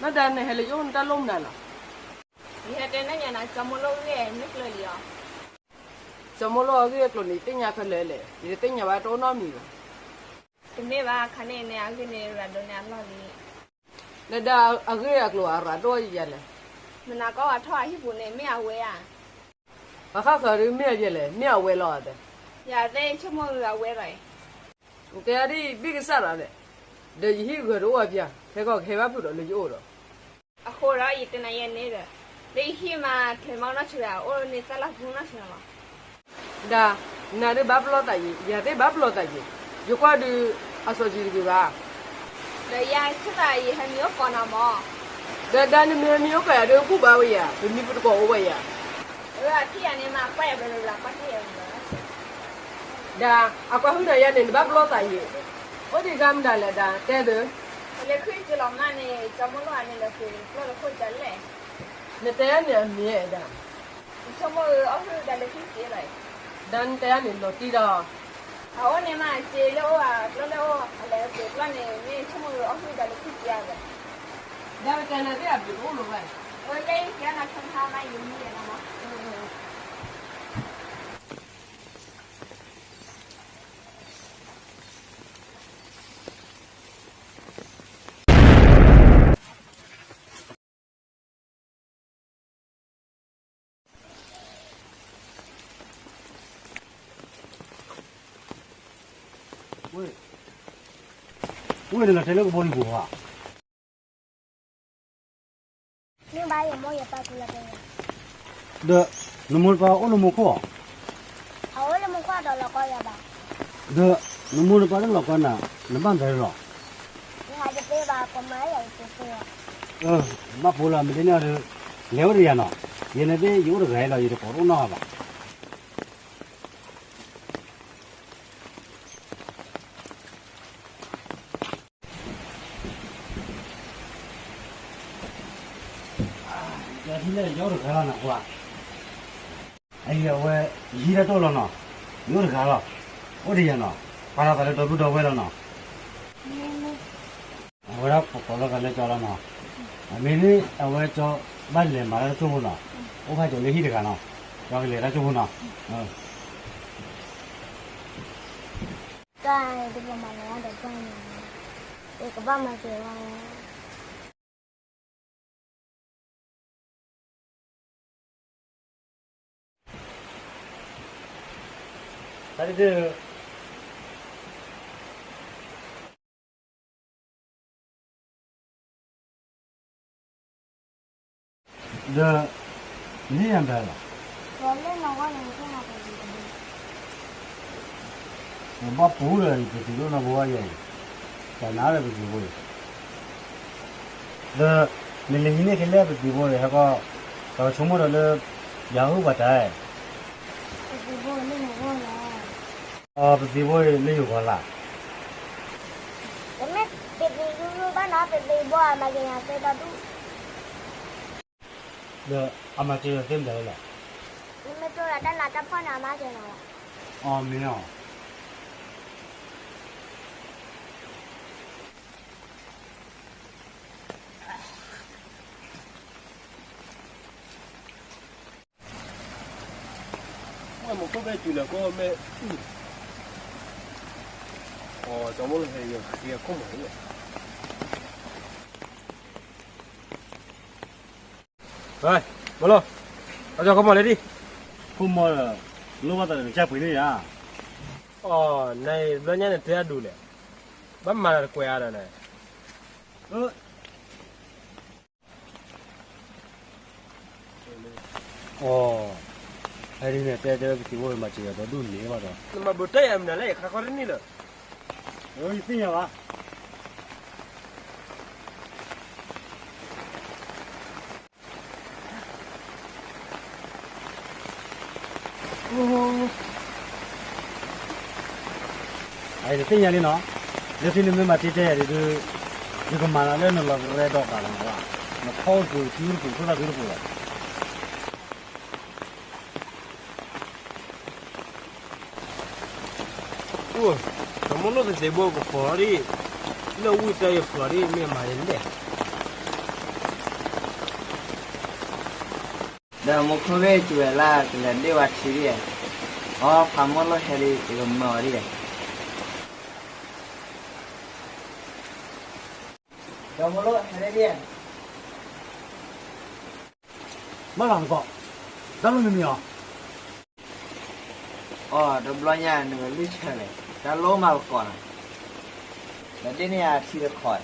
နီၢ်ဒါ နဟဲလၢယအိၣ်နတၢ်လိၣ်မနုၤလီၤ. ယဟဲတဲနညါနၤ ကၠီမိၢ်လိၣ်အဂ့ၢ်မ့ၢ်ကျၢၤလံအီၤ. ကၠီမိၢ်လိၣ်အဂ့ၢ်အကျိၤန့ၣ် ယသ့ၣ်ညါခဲလၢာ်လဲၣ်, ယတသ့ၣ်ညါဘၣ်တအိၣ်နီတမံၤဘၣ်. တမ့ၢ်ဘၣ်ခါန့ၣ်န့ၣ် အဂ့ၢ်န့ၣ်ရၤဒိးန့ၢ်အလီၢ်လံ. နဒါအဂ့ၢ်အကျိၤအရၤဒိၣ်ယၤလဲၣ်. မနၤကီၢ်ဝဲထီၣ်အဟံၣ်ပူၤန့ၣ် မ့ၢ်အဝဲဧါ. ပှၤဃၣ်ဃၢၤဒုးမ့ၢ်အယဲလဲၣ်, မ့ၢ်အဝဲလီၤအသး. ယသ့ၣ်ဆိကမိၣ်ဂ့ၤအဝဲလီၤ. နတဲဒ်ဘ့ၣ်ကစၢ်ဒီးလဲၣ်, ဒီးယဟံၣ်ဂၢၤတအိၣ်အပျၢ်, ခဲကီၢ်ကဟဲဘၣ်ဖုးဒီးလၢယအိၣ်ဒီး. အဃိဒီးယတဲနၤယဲန့ၣ်ဒီး, လၢယဟံၣ်မး ချုးမးနီၢ်ဆံးဂၤ အိၣ်န့ၣ်သၣ်လၢပူၤနီၢ်ဆံးဂၤလီၤ. ဒါ, နၤဒုးဘၣ်ပလီၢ်သးယံၤ, ယၤသ့ၣ်ဘၣ်ပလီၢ်သးယံၤ, ယကွၢ်ဒုး အစီၤဆံးတဂ့ၤဘၣ်. ဒီးယၤဆၢသးယဟဲမံအိၣ်ကိးနၤမး. ဒီးဒါနမ့ၢ်မံအိၣ်ကိးယၤဒုး ဘူၣ်ဘါဝဲယၤ, ပမံပတကိးအိၣ်ဝဲယၤ. အဖံယၤန့ၣ်မး ကွၢ်ယၤဘျီဘျီ ကွၢ်တ့ၢ်ယၤဘျီဘျီ. ဒါ, အကွၢ်ဟုၣ်ဒီးယၤန့ၣ် နဘၣ်ပလီၢ်သးယံၤ, အိၣ်ဒံးဂၤမတၤလဲၣ်ဒါ တဲဒုး. လၢခုၣ်က့လီၤမးန့ၣ် ကၠီမိၢ်လိၣ်အန့ၣ်လၢက့ၤပျီၢ်လၢခိၣ်ကလဲၣ်. နတဲန့ၣ်အမ့ၢ်ဒါ. ဆိကမိၣ်အီၣ်ဟုၣ်ဒါလၢခုၣ်က့လီၤ. ဒါနတဲန့ၣ်နီၢ်တံၢ်ဒီး. အအိၣ်န့ၣ်မး က့လၢအိၣ်အပျီၢ်လၢအိၣ် အလဲၤက့ၤပျီၢ်န့ၣ် မ့ၢ်ဆိကမိၣ်အီၣ်ဟုၣ်ဒါလၢခုၣ်က့ဧါဒီး. ဒါပတဲနၤသ့ၣ်အဘျုးတအိၣ်လၢၤဘၣ်. အိၣ်လၢယကဲနၤခါခါမး ယမံယဲနီၤမး. ဝ့ၢ်, ဝ့ၢ်န့ၣ်လီၤတဲလၢကဘီယူၤပူၤဧါ. မ့ၢ်ဘၣ်ယမိၢ်ယပၢ်ကူလၢပှဲၤယၤ. ဒီး နမိၢ်နပၢ်အိၣ်လၢမူခိၣ်ဧါ. အအိၣ်လၢမူခိၣ်ဒီးလီၤကီယၤဘၣ်. ဒီး နမိၢ်နပၢ်တလီၤကီနၤ နဘၣ်မတၤလီၤ. ယဟးတသ့ဘၣ် ကမၤယၤတသ့ဘၣ်. ဘၣ်ဖိလီၤ မ့ၢ်ဒ်န့ၣ်ဒီး လဲၤအိၣ်ဒီးယၤနီၤ. ယဲန့ၣ်သ့ၣ် ယအိၣ်တဂၤအံၤလီၤ ယတကိးတအိၣ်နီတဂၤဘၣ်. ယထံၣ်လၢယအိၣ်တဂၤလီၤနကွၢ်. အအံၤအဝဲ ယဟံးတၢ်တိၢ်လီၤနီၤ. ယအိၣ်တဂၤလီၤ. အိၣ်ဒီးယၤနီၤ. ပာ်လီၤသးလၢဒီပုၢ်ဒီဝဲၢ်လီၤနီၤ. အဝဲဒၣ်ပကိးလီၤသးလၢကၠီလီၤနီၤ. အမ့ၢ်န့ၣ် အဝဲကၠီဘၣ်လဲၤမၤတၢ်တစိၢ်ဖိနီၤ. အိၣ်ဖးကၠီလၢဟံၣ်တဂၤနီၤ. ကၠီကလဲၤတၢ်စိၢ်ဖိနီၤ. တၢ်တဘျီမၤလီၤဒီးတၢ်န့ၣ် ယကဘၣ်မၤက့ၤဝဲ တၢ်တဒၢ ဒီး နဟ့ၣ်ယၤမတၤလီၤ. ဘၣ်ပူၤဒီးယပသံးဒိၣ်နီၢ်ဘိဘၣ်ယဲအံၤ, တၢ်နါဒီးပသံးဘိအံၤ, ဒီး နလဲၤဟံးန့ၢ်ခဲလၢာ်ပသံးဘိန့ၣ် ဟဲကီၢ်, ဒီးဆိကမိၣ်ဒီးလၢယၤဟူၣ်ပှၤတၢ်, ပသံးဘိန့ၣ်ယိၤကီၤလၢ်, ပသံးဘိန့ၣ်ယိၤကီၤလၢ်, တမ့ၢ်ပသံးဒူဒူဘၣ်နီၤ ပသံးဘိအမၤက့ၤယၤသ့ဒီဒူၣ် ဒီးအမၤစၢၤယၤသ့မတၤလဲၣ်, နမ့ၢ်တိၢ်ဒီးတၢ်နးတၢ်ဖှီၣ်န့ၣ် အမၤစၢၤနၤလီၤ, အီၤမ့ၢ်အီၤ မ့ၢ်ခိၣ်ဘဲစူၤလၢခိၣ်မ့ၢ်, အီၤ ကၠီမိၢ်လၢဟဲယီၤဃံအခိၣ်မး, မိၢ်လီၤ, အကၠီခိၣ်မးလၢဒ်, ခိၣ်မးဒီး, လိၣ်ဘၣ်သးဒီးနကစၢ်ပှ့ၤန့ၢ်ယၤ, အီၤ နဘျီညါနတဲအဒိးလဲၣ်, ဘၣ်မၤတၢ်တကွဲးအါဒီးန အီၤ, အဒ်န့ၣ်တဲတဲပသံးဘိမၤစၢၤယၤဒီဒူၣ်န့ၣ်ဘၣ်ဒီး, နမၤဘျီတဲယၤမနုၤလဲၣ် ယခါခီတန့ၢ်လၢ, ယသ့ၣ်ညါဘၣ်. အံၤတသ့ၣ်ညါလံနီၤ, လၢခံနမ့ၢ်မၤတ့တဲယၤဒ်, ယကမၤနၤလၢနလီၤကရဲဒီးကးလီၤနၤ, နဖီအိၣ်တပူၤ ထံအိၣ်တပူၤ ခိၣ်သၣ်ဖံတပူၤလီၤ. အိၣ်, တမ့ၢ်လိၣ်သ့ၣ်သ့ၣ်ဘိကဖီၣ်ဒ်, လၢဝံၣ်တၢ်ယဖျိးဒ် မ့ၢ်မၤယလဲၣ်, ဒီးမူခိၣ်ဂ့ၢ်စူၤဝဲလၢ ကလဲၤဒ့ၣ်ဝဲထံဒ်ဧါ. အီ ဖးမိၢ်လိၣ်ဟဲဒ် ယကမၤအီၤဒ်ဧါ. ဒီးမိၢ်လိၣ်ဟဲဒ်ဧါ. မၤလီၤနကီး, တၢ်လိၣ်မံၤမံၤအီၤ. အီ တဘျီညါ နကလုၢ်ဆၢလဲၣ်, တၢ်လိၣ်မၤပကီးနၤ, ဒီးဒ့ၣ်န့ၢ်ယၤထံတခီ,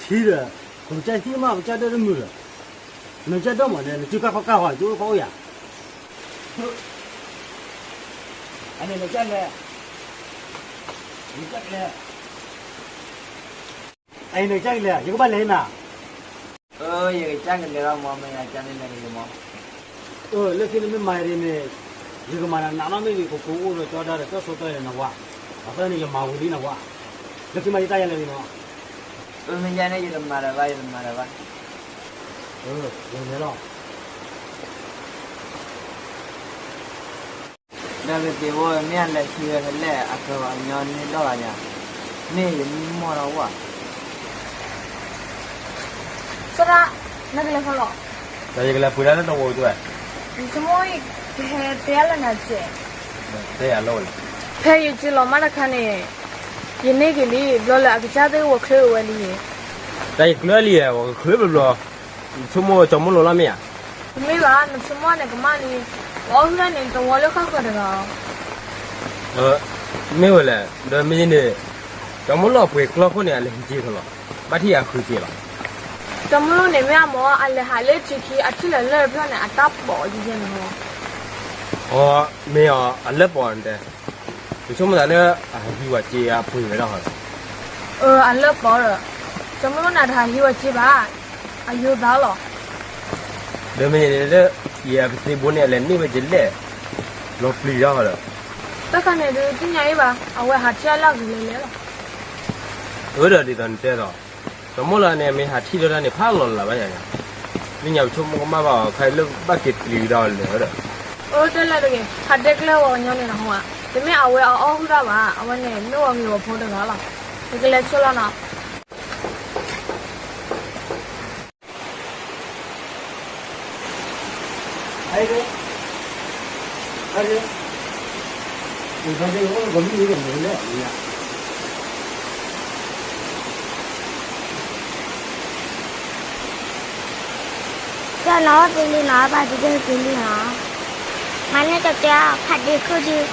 ထံဒီး, ပကစၢ်ဟံၣ်မး ပကစၢ်ဒၢတမုာ်ဒီး, နကစၢ်ဒၢမးန့ၣ် နစုကၢ်ခီကၢ်ဃီ ကအိၣ်ခီအိၣ်ယၤ, အန့ၣ်နကစၢ်လဲၣ်, နကစၢ်လဲၣ်, အအံၤနကစၢ်ကလဲၤ ယကဘၣ်လဲၤဟ့ၣ်နၤ အၢ ယကစၢ်ကလဲၤလီၤမး မ့ၢ်ယကစၢ်န့ၣ်လဲၤက့ၤမး, အၢ လၢခံနမ့ၢ်မၤဒ်န့ၣ်, ယကမၤနၤနးနီၢ်မ့ၢ်ဂ့ၤ ကကိးအိၣ်ဒီးကၠီဒါဒီး ကၠီဆိတီန့ၣ်နဝၤ, အဃိန့ၣ် ယမၤဝံၤလံနဝၤ, လၢခံမးယတၢ်ယလဲၤလံနီၤ, အၢ မ့ၢ်ယၤန့ၣ် ယတမၤဒီးဘၣ် ယတမၤဒီးဘၣ်, အၢ ယလဲၤလီၤ. ဒီးကသ့ၣ်ဝဲ မ့ၢ်အလဲၤခံဝဲဖဲလဲၣ် အကီၤအညီန့ၢ်ဒီးဂၤညါ, မ့ၢ်ယမံမီၢ်ဒီးဝဲ, သရၣ်, နကလဲၤဖဲလဲၣ်, ဒီးယကလဲၤပှ့ၤတၢ်လၢတဝီကဝဲ, ယဆိကမိၣ် ကဟဲတဲလၢနၤစဲး, တဲယၤလီၤဝဲလဲၣ်, ဖဲယစုလီၤမးတခါန့ၣ်, ယန့ၢ်က့ၤလံ ဘျီလၢအကစၢ်သ့ၣ်ဝဲချၢဝဲလံ, တၢ်ယချၢလံ ဝဲကချၢဘျီဘျီ, ယဆိကမိၣ်ကၠီမိၢ်လိာ်လီၤမ့ၢ်ဧါ, တမ့ၢ်ဘၣ် နဆိကမိၣ်န့ၣ်ကမၣ်လံ, ပအီၣ်ဟုၣ်တၢ်န့ၣ် တဝီလၢဃၣ်ဃၢၤတဂၤလီၤ. မ့ၢ်ဝဲလဲၣ်, ဒီးမ့ၢ်န့ၣ်, ကၠီမိၢ်လိာ်ပှ့ၤကျီခိၣ်န့ၣ် အလဲၤဟံးက့ၤလီၤ, ဘၣ်ထံၣ်အဃုက့ၤလီၤ. ကၠီမိၢ်လိာ်န့ၣ်မ့ၢ်အမိၢ် အလဲၤဟးလၢထံခံ အထံၣ်လၢလၢၢ်တဖျၢၣ်န့ၣ် အတၢ်ပိာ်ကဲန့ၣ်လီၤ. အီ မ့ၢ်အီၤ အလၢၢ်ပိာ်န့ၣ်တဲ, ယဆိကမိၣ်သးလၢ အဟးဟံးဝဲက့ၤအပှ့ၤဝဲဒၣ်ဟီ, အၢ အလၢၢ်ပိာ်ဒီး, ကၠီမိၢ်လိာ်န့ၣ်တဟးဟံးဝဲက့ၤဘၣ်, အယိၤသးလီၤ. ဒီးမ့ၢ်န့ၣ်လၢ ယကသ့ဘိန့ၣ် အလဲၤန့ၢ်ဝဲက့ၤလဲၣ်, လီၤပျံၤတၢ်ဟီဒီး, တၢ်ခါန့ၣ်ဒုးသ့ၣ်ညါအံၤဘၣ် အဝဲဟးထံၣ်အလၢ်ဂ့ၤလဲၤလဲၣ်လီၤ. အၢဒီးဒ်သိးနတဲဒီး, ကၠီမိၢ်လိာ်န့ၣ် မ့ၢ်ဟးထံၣ်ဒီးတၢ်န့ၣ် ဖးလီၤလၢ်ဘၣ်ယၤ, သ့ၣ်ညါပဆိကမိၣ်ကမၣ်ဘၣ်အီၤ ခါအံၤလၢဘၣ်က့ၤပျံၤကဒီးလဲၣ်ဒီး, အၢတဲလၢတဂ့ၤ ဟးတဲကျဲဝဲကညီန့ၣ်နဟါ, တမ့ၢ်အဝဲအအီၣ်ဟုၣ်တၢ်ဘၣ် အဝဲန့ၣ် မ့ၢ်ဝဲဂ့ၤဝဲဖိတဂၤလီၤ, ယကလဲၤဆိလီၤနီၤ. ကၠီနီၤ သ့လံနီၤ ဘၣ်ဒုးကသ့လံနီၤ, မၤန့ၢ်ကတဲ ဖးဒ့ခိၣ်ဒုး